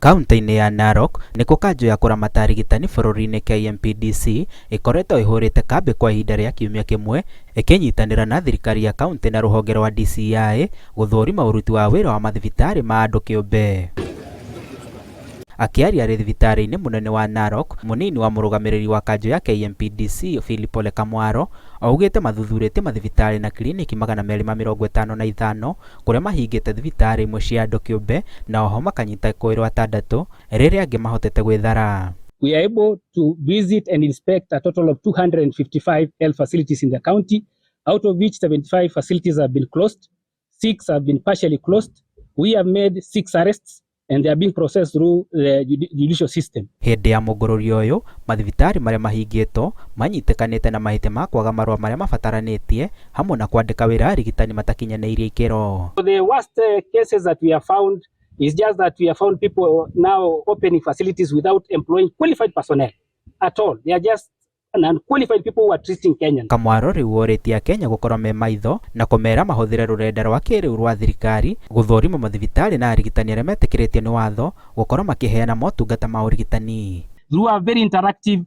Kaunti-inĩ ya Narok nĩkuo kanjũ ya kũramata arigitani bũrũri-inĩ KMPDC ĩkoretwo ĩhũrĩte kambĩ kwa ihinda rĩa kiumia kĩmwe ĩkĩnyitanĩra na thirikari ya kaunti na rũhonge rwa DCI gũthũrima ũruti wa wĩra wa mathibitarĩ ma andũ kĩũmbe. Akĩaria arĩ thibitarĩ-inĩ mũnene wa Narok, mũnini wa mũrũgamĩrĩri wa kanjũ ya KMPDC Philip Ole Kamwaro augĩte mathuthurĩtie mathibitarĩ na kiriniki 255 kũrĩa mahingĩte thibitarĩ imwe cia andũ kĩũmbe na oho makanyita ekũĩrwo atandatũ rĩrĩa angĩ mahotete gwĩthara. We are able to visit and inspect a total of 255 health facilities in the county, out of which 75 facilities have been closed, 6 have been partially closed. We have made 6 arrests and they are being processed through the judicial system. Hĩndĩ ya mũngũrũrio ũyũ, mathibitarĩ marĩa mahingĩtwo manyitĩkanĩte na mahĩtia ma kwaga marũa marĩa mabataranĩtie hamwe na kwandĩka wĩra arigitani matakinyanĩirie ikĩro. The worst cases that we have found is just that we have found people now opening facilities without employing qualified personnel at all. They are just unqualified people who are treating Kenyans. Kamwaro rĩu orĩtie Akenya gũkorwo me maitho na kũmera mahũthĩre rũrenda rwa kĩrĩu rwa thirikari gũthũrima mathibitarĩ na arigitani arĩa metĩkĩrĩtio nĩ watho gũkorwo makĩheana motungata ma ũrigitani. Through a very interactive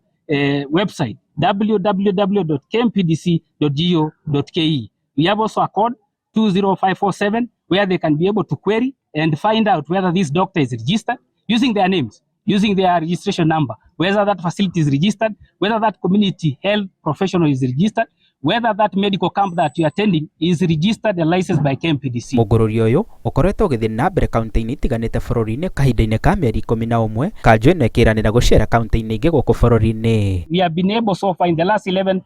website www.kmpdc.go.ke. We have also a code 20547 where they can be able to query and find out whether this doctor is registered using their names, using their registration number, whether that facility is registered, whether that community health professional is registered, whether that medical camp that you are attending is registered and licensed by KMPDC. Mũngũrũrio ũyũ ũkoretwo ũgĩthiĩ na mbere kaunti-inĩ itiganĩte bũrũri-inĩ kahinda-inĩ ka mĩeri 11, kanjũ ĩno ĩkĩranĩra gũcera kaunti-inĩ ingĩ gũkũ bũrũri-inĩ. We have been able so far in the last 11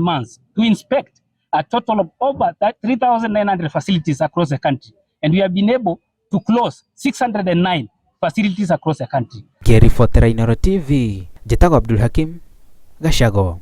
months to inspect a total of over 3,900 facilities across the country. And we have been able to close 609 facilities across the country. Ngĩribotera Inooro TV, njĩtagwo Abdul Hakim Gacago.